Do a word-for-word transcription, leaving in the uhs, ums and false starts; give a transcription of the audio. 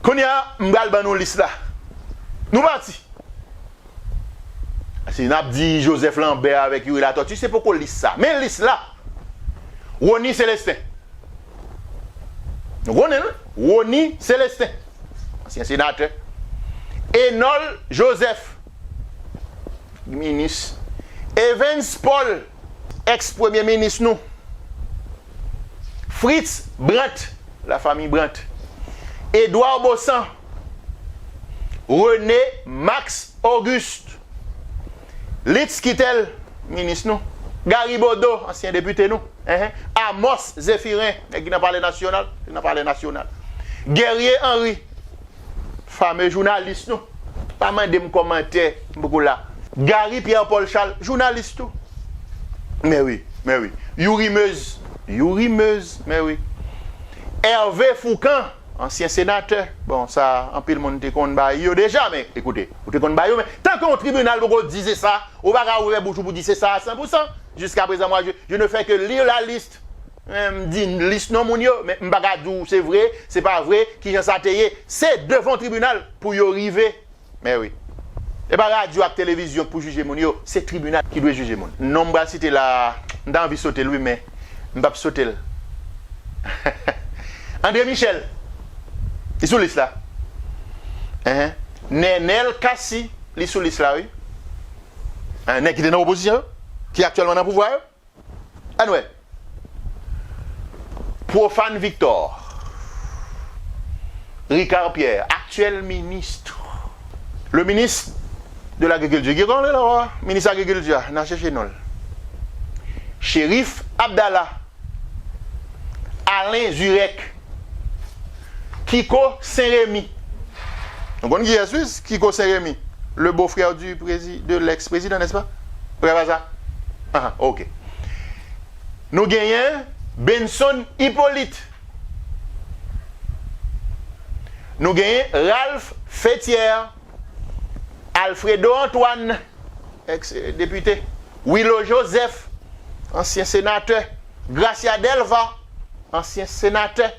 Kounye a, m pral ban nou lis la. Nou pati. Si n ap di Joseph Lambert avèk Youri Latortue, se poko lis sa. Men lis la. Rony Célestin. Nou konnen l, wi. Rony Célestin, ansyen senatè. Enol Joseph, minis. Evens Paul, èks premye minis nou. Fritz Brandt, la famille Brandt. Edouard Baussan, René Max Auguste, Litz Quitel, minis nou. Gary Bodeau, ansyen depite nou. Enhen. Amos Zéphirin, nèg ki nan Palè Nasyonal, ki nan Palè Nasyonal. Guerrier Henry, fame jounalis nou. Pa mande m kòmantè, m poko la. Gary Pierre Paul Charles, jounalis tou. Men wi, men wi. Youri Meuse, Youri Meuse, men wi. Hervé Fourcand, ansyen senatè. Bon, sa, anpil moun te konn bay yo deja, men ekoute, ou te konn bay yo, men tanke yon tribinal poko di se sa, ou pa ka ouvè bouch ou pou di se sa a san pou san. Jusqu'à présent, moi, je, je ne fais que lire la liste. Men m di lis non moun yo, men m pa ka di w se vre, se pa vre, kijan sa te ye. Se devan tribinal pou yo rive. Men wi. E pa radyo ak televizyon k pou jije moun yo, se tribinal ki dwe jije moun. Non m pral site la, m ta anvi sote l wi, men m p ap sote l. André Michel, li sou lis la. Enhen. Nenel Cassy, li sou lis la wi. Enhen, nèg ki te nan opozisyon yo, ki aktyèlman nan pouvwa yo. Ann wè. Profane Victor, Ricard Pierre, actuel ministre, le ministre de l'Agriculture, ki konn la, minis agrikilti a, n a chèche non l. Chérif Abdallah, Alain Zurek, Kiko Saint-Remy. Nou konn kiyès wi, Kiko Saint-Remy, le beau-frère du prési-, de l'ex-président, n'est-ce pas? Ou pa sa? Ah, ok. Nou genyen Benson Hyppolite. Nou genyen Ralph Fétière, Alfredo Antoine, ex depite, Willo Joseph, ansyen senatè, Gracia Delva, ansyen senatè,